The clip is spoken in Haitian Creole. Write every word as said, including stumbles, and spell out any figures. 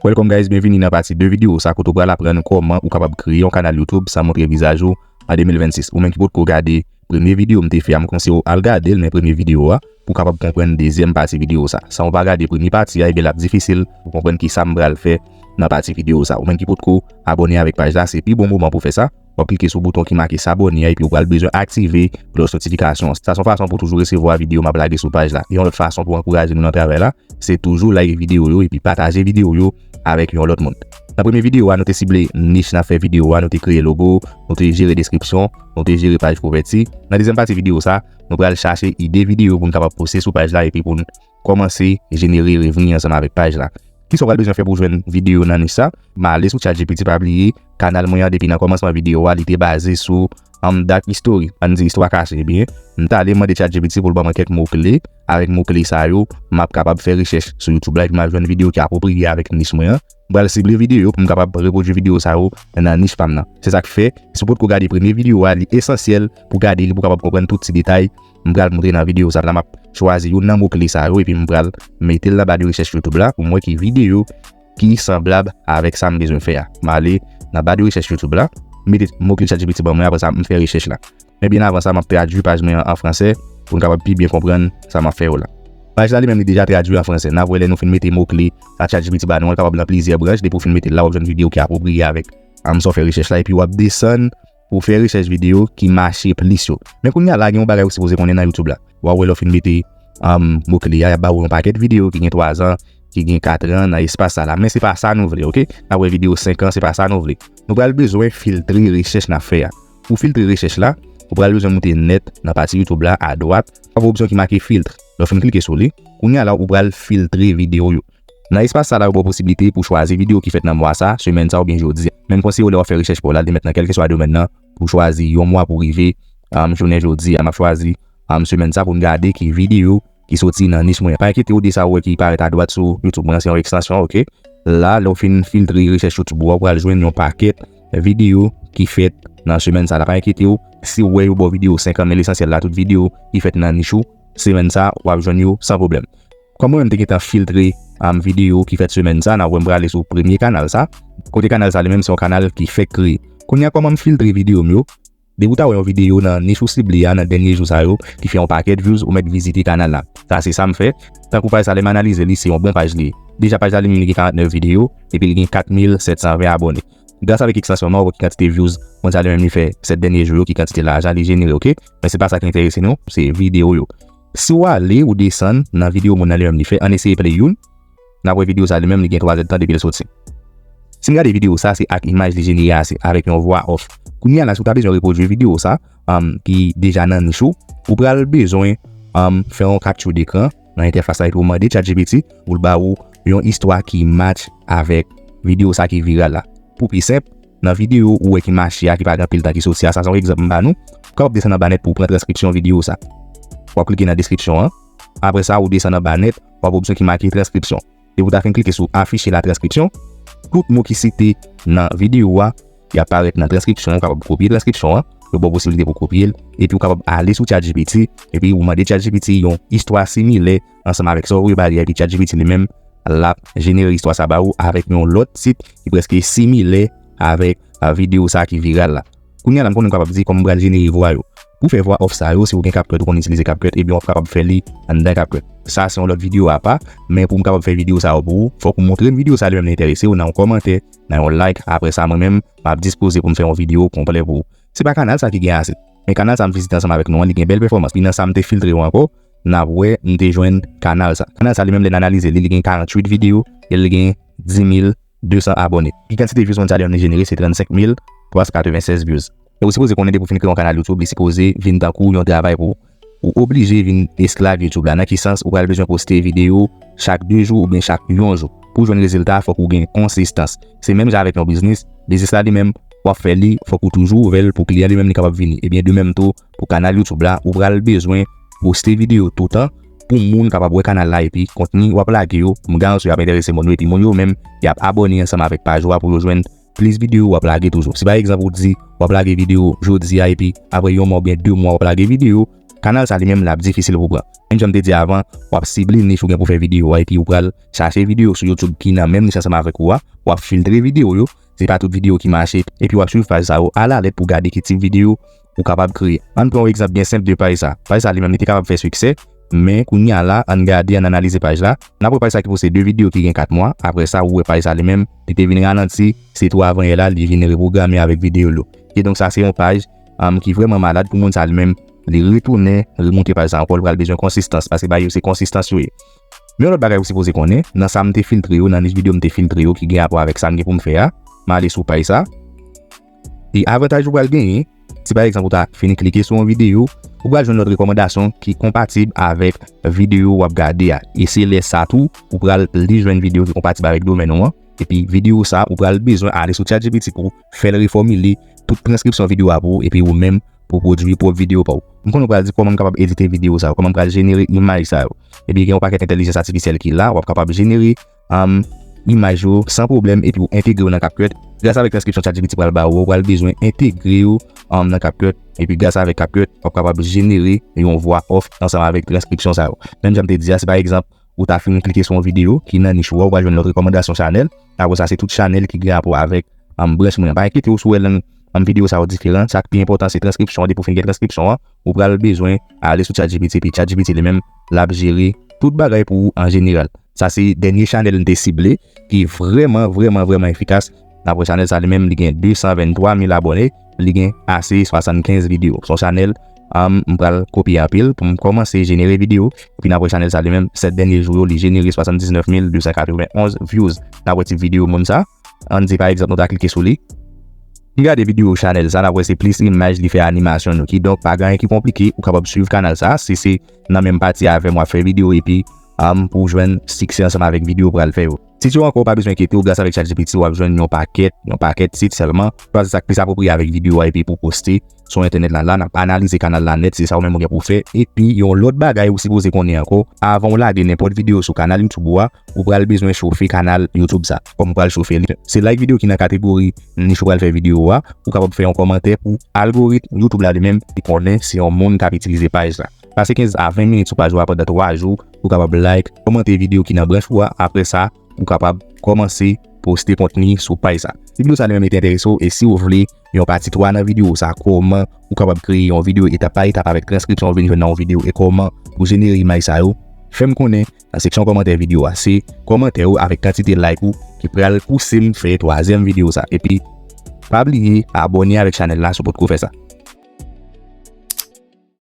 Welcome guys, byenvini nan pati de videyo sa kote w pral aprann kòman ou kapab kreye yon kanal YouTube san montre vizaj ou an de mil vennsis. Ou menm ki potko gade premye videyo m te fè a, m konseye w al gade l, men premye videyo a, pou w kapab konprann dezyèm pati videyo sa. San w pa gade premye pati a, ebyen l ap difisil pou w konprann kisa m pral fè nan pati videyo sa. Ou menm ki potko abòne avèk paj la, se pi bon moman pou w fè sa. W ap klike sou bouton ki make s'abonner a epi w pral bezwen aktive klòch notifikasyon an. Sa se yon fason pou w toujou resevwa videyo m ap lage sou paj la. Yon lòt fason pou w ankouraje nou nan travay la, se toujou like videyo yo epi pataje videyo yo avèk yon lòt moun. Nan premye videyo a, nou te sible nich n ap fè videyo a, nou te kreye logo, nou te jere deskripsyon, nou te jere paj kouvèti. Nan dezyèm pati videyo sa, nou pral chache ide videyo pou n kapab poste sou paj la epi pou n kòmanse jenere revni ansanm avèk paj la. Kisa w pral bezwen fè pou w jwenn videyo nan nich sa? M ale sou ChatGPT, pa bliye kanal mwen an depi nan kòmansman videyo a, li te baze sou um, dark history, ann di istwa kache. Ebyen, m t ale mande ChatGPT pou l ban mwen kèk mo kle. Avèk mo kle sa yo, m ap kapab fè rechèch sou YouTube la epi m ap jwenn videyo ki apwopriye avèk nich mwen an. M pral sible videyo pou m kapab repwodui videyo sa yo nan nich pa m nan. Se sa k fè, si w potko gade premye videyo a, li esansyèl pou w gade li pou w kapab konprann tout ti detay m pral montre nan videyo sa. La m ap chwazi youn nan mo kle sa yo epi m pral mete l nan ba de rechèch YouTube la pou m wè ki videyo ki sanblab avèk sa m bezwen fè a. M ale nan ba de rechèch YouTube la, m mete mo kle ChatGPT ban mwen, apre sa m fè rechèch la. Men byen avan sa, m ap tradui paj mwen an an fransè pou n kapab pi byen konprann sa m ap fè yo la. Paj la li menm li deja tradui an fransè. N ap wè lè nou fin mete mo kle sa ChatGPT ba nou an, l kapab nan plizyè branch. Depi w fin mete l la, w ap jwenn videyo ki apwopriye avèk um, sa w fè rechèch la epi w ap desann pou w fè rechèch videyo ki mache plis yo. Men kounye a la, gen yon bagay ou sipoze konnen nan YouTube la. W a wè lè w fin mete um, mo kle a, y ap ba w yon pakèt videyo ki gen twazan, ki gen katran nan espas sa la. Men se pa sa nou vle, oke? N ap wè videyo senkan, se pa sa nou vle. Nou pral bezwen filtre rechèch n ap fè a. Pou filtre rechèch la, ou pral bezwen moute nèt nan pati YouTube la, adwat, w ap wè opsyon ki make filtre. Lè w fin klike sou li, kounye a la, ou pral filtre videyo yo. Nan espas sa la, yo ba w posiblite pou chwazi videyo ki fèt nan mwa sa, semèn sa oubyen jodi a. Men m konseye w lè w ap fè rechèch pa w la, al te mèt nan kèlkeswa domèn nan, pou chwazi yon mwa pou rive um, jounen jodi a. M ap chwazi um, semèn sa pou n gade ki videyo ki soti nan nich mwen. Pa enkyete w de sa ou wè ki parèt adwat sou YouTube mwen an, se yon ekstansyon, oke? La, lè w fin filtre rechèch YouTube ou a, ou pral jwenn yon pakèt videyo ki fèt nan semèn sa la. Pa enkyete w si w wè yo ba w videyo senkan, men lesansyèl la, tout videyo ki fèt nan nich ou, semèn sa, w ap jwenn yo san pwoblèm. Kòm mwen menm te gentan filtre um, videyo ki fèt semèn sa, n ap wè m prale sou premye kanal sa. Kote kanal sa li menm se yon kanal ki fèk kreye. Kounye a kòman m filtre videyo m yo? Depi w ta wè yon videyo nan nich ou sible a nan dènye jou sa yo ki fè yon pakèt views, ou mèt vizite kanal la. Sa se sa m fè. Tankou paj sa lè m analize li, se yon bon paj li ye. Deja paj la li menm li gen karantnèf videyo epi li gen kat mil sèt san ven abòne. Gras avèk ekstansyon an, w ap wè ki kantite views moun sa li menm li fè sèt dènye jou yo, ki kantite lajan li jenere, oke? Men se pa sa ki enterese nou, se videyo yo. Si w ale, ou desann nan videyo moun nan li menm li fè, ann eseye play youn. N ap wè videyo sa li menm li gen twa zèd tan depi l soti. Si n gade videyo sa, se ak imaj li jenere a, se avèk yon vwa off. Kounye a la, si w ta bezwen repwodui videyo sa, um, ki deja nan nich ou, ou pral bezwen um, fè yon capture d'écran nan entèfas la epi w mande ChatGPT pou l ba ou yon istwa ki match avèk videyo sa ki viral la. Pou pi senp, nan videyo ou wè ki mache a, ki pa gen anpil tan ki soti a, sa se yon egzanp m ba nou, ou kapab desann anba nèt pou w pran transkripsyon videyo sa. W ap klike nan deskripsyon an. Apre sa, ou desann anba nèt, w ap opsyon ki make transkripsyon. Depi w ta fin klike sou afficher la transcription, tout mo ki site nan videyo a, y ap parèt nan transkripsyon an. Ou kapab kopye transkripsyon an, yo ba w posiblite pou w kopye l, epi ou kapab ale sou ChatGPT, epi ou mande ChatGPT yon istwa similè ansanm avèk sa w prepare a, epi ChatGPT li menm, l ap jenere istwa sa ba ou avèk yon lòt tit ki prèske similè avèk, a, videyo sa ki viral la. Kounye a la, m konnen m kapab di kòman m pral jenere vwa yo. Pou fè vwa off sa yo, si w gen CapCut, ou konn itilize CapCut, ebyen w ap kapab fè li anndan CapCut. Sa se yon lòt videyo apa, men pou m kapab fè videyo sa yo pou ou, fòk ou montre m videyo sa li menm li enterese w nan yon kòmantè, nan yon like. Apre sa, mwen menm, m ap dispoze pou m fè yon videyo konplè pou ou. Se pa kanal sa ki gen ase. Men kanal sa m vizite ansanm avèk nou an, li gen bèl pèfòmans. Li nan sa m te filtre yo ankò, n ap wè m te jwenn kanal sa. Kanal sa li menm, lè n analize li, li gen karanntuit videyo e li gen dis mil de san abòne. Ki kantite views moun sa li menm li jenere? Se trannsenk mil twa san katrevennsèz views. E ou sipoze konnen depi w fin kreye yon kanal YouTube, li sipoze vin tankou yon travay pou ou. Ou oblije vin esklav YouTube la. Nan ki sans? Ou pral bezwen poste videyo chak de jou oubyen chak yon jou. Pou w jwenn rezilta, fòk ou gen konsistans. Se menm jan avèk yon biznis. Biznis la li menm, w ap fè li, fòk ou toujou ouvè l pou kliyan li menm li kapab vini. Ebyen, de menm tou, pou kanal YouTube la, ou pral bezwen poste videyo toutan pou moun kapab wè kanal la epi kontni w ap lage yo, m garanti w y ap enterese moun yo epi moun yo menm, y ap abòne ansanm avèk paj ou a pou yo jwenn plis videyo w ap lage toujou. Si pa egzanp ou di w ap lage videyo jodi a epi apre yon mwa oubyen de mwa w ap lage videyo, kanal sa li menm l ap difisil pou pran. Menm jan m te di avan, w ap sible nich ou gen pou fè videyo a, epi ou pral chache videyo sou YouTube ki nan menm nich ansanm avèk ou a, w ap filtre videyo yo, se pa tout videyo ki mache, epi w ap swiv paj sa yo alalèt pou gade ki tip videyo ou kapab kreye. Ann pran yon egzanp byen senp de paj sa. Paj sa li menm li te kapab fè siksè, men kounye a la, ann gade, ann analize paj la. N ap wè paj sa ki poste de videyo ki gen kat mwa. Apre sa, ou wè paj sa li menm, li te vin ralanti, se tou avan yè la, li vin repwograme avèk videyo l yo. Kidonk sa se yon paj um, ki vrèman malad pou moun sa li menm. Li retounen, remonte paj sa ankò, li pral bezwen konsistans, paske bagay yo se konsistans yo ye. Men yon lòt bagay ou sipoze konnen, nan sa m te filtre yo, nan nich videyo m te filtre yo ki gen rapò avèk sa m gen pou m fè a, m ale sou paj sa. E avantaj ou pral genyen, si pa egzanp ou ta fini klike sou yon videyo, ou pral jwenn lòt rekòmandasyon ki konpatib avèk videyo w ap gade a. E se lè sa tou, ou pral li jwenn videyo ki konpatib avèk domèn ou an. Epi videyo sa, ou pral bezwen ale sou ChatGPT pou fè l refòmile tout transkripsyon videyo a pou ou, epi ou menm pou pwodui pwòp videyo pa w. M konnen w pral di kòman m kapab edite videyo sa yo, kòman m pral jenere imaj sa yo. Epi gen yon pakèt entèlijans atifisyèl ki la, w ap kapab jenere um, imaj yo san pwoblèm epi w entegre yo nan CapCut. Gras avèk transkripsyon ChatGPT pral ba ou, w pral bezwen entegre yo um, nan CapCut. Epi gras avèk CapCut, w ap kapab jenere yon vwa off ansanm avèk transkripsyon sa yo. Menm jan m te di a, si pa egzanp, ou ta fin klike sou yon videyo ki nan nich ou a, ou pral jwenn lòt rekòmandasyon chanèl. Apre sa, se tout chanèl ki gen rapò avèk um, branch mwen an. Pa enkyete w si w wè lang um, videyo sa yo diferan. Sa k pi enpòtan, se transkripsyon an. Depi w fin gen transkripsyon an, ou pral bezwen ale sou ChatGPT, epi ChatGPT li menm, l ap jere tout bagay pou ou an jeneral. Sa se dènye chanèl m te sible, ki vrèman, vrèman, vrèman efikas. N ap wè chanèl sa li menm, li gen de san venntwa mil abòne, li gen ase swasannkenz videyo. Se yon chanèl um, m pral kopye anpil pou m kòmanse jenere videyo. Epi n ap wè chanèl sa li menm, sèt dènye jou yo, li jenere swasanndiznèf mil de san katrevenonz views. N ap wè tip videyo moun sa. Ann di pa egzanp nou ta klike sou li. N gade videyo chanèl sa, n ap wè se plis imaj li fè animasyon nou. Kidonk, pa gen anyen ki konplike, ou kapab swiv kanal sa. Si se nan menm pati avè m w ap fè videyo epi um, pou w jwenn siksè ansanm avèk videyo w pral fè yo. Tit yo ankò, ou pa bezwen enkyete w, gras avèk ChatGPT, w ap jwenn yon pakèt, yon pakèt tit sèlman. Chwazi sa k plis apwopriye avèk videyo a epi pou poste sou entènèt la. La, n ap analize kanal la nèt, se sa ou menm ou gen pou w fè. Epi, yon lòt bagay ou sipoze konnen ankò, avan w lage nenpòt videyo sou kanal YouTube ou a, ou pral bezwen chofe kanal YouTube sa, kòm ou pral chofe li. Se like videyo ki nan kategori nich ou pral fè videyo a, ou kapab fè yon kòmantè pou algoritm YouTube la li menm li konnen se yon moun k ap itilize paj la. Pase kenz a ven minit sou paj ou a pandan twa jou, ou kapab like, kòmante videyo ki nan branch ou a. Apre sa, ou kapab kòmanse poste kontni sou paj sa. Si videyo sa li menm li te enterese w, e si w vle yon pati twa nan videyo sa, kòman ou kapab kreye yon videyo etap pa etap avèk transkripsyon ou vin jwenn nan yon videyo e kòman pou jenere imaj sa yo, fè m konnen nan seksyon kòmantè videyo a. Se kòmantè ou avèk kantite like ou ki pral pouse m fè twazyèm videyo sa. Epi, pa bliye abòne avèk chanèl la si w potko fè sa.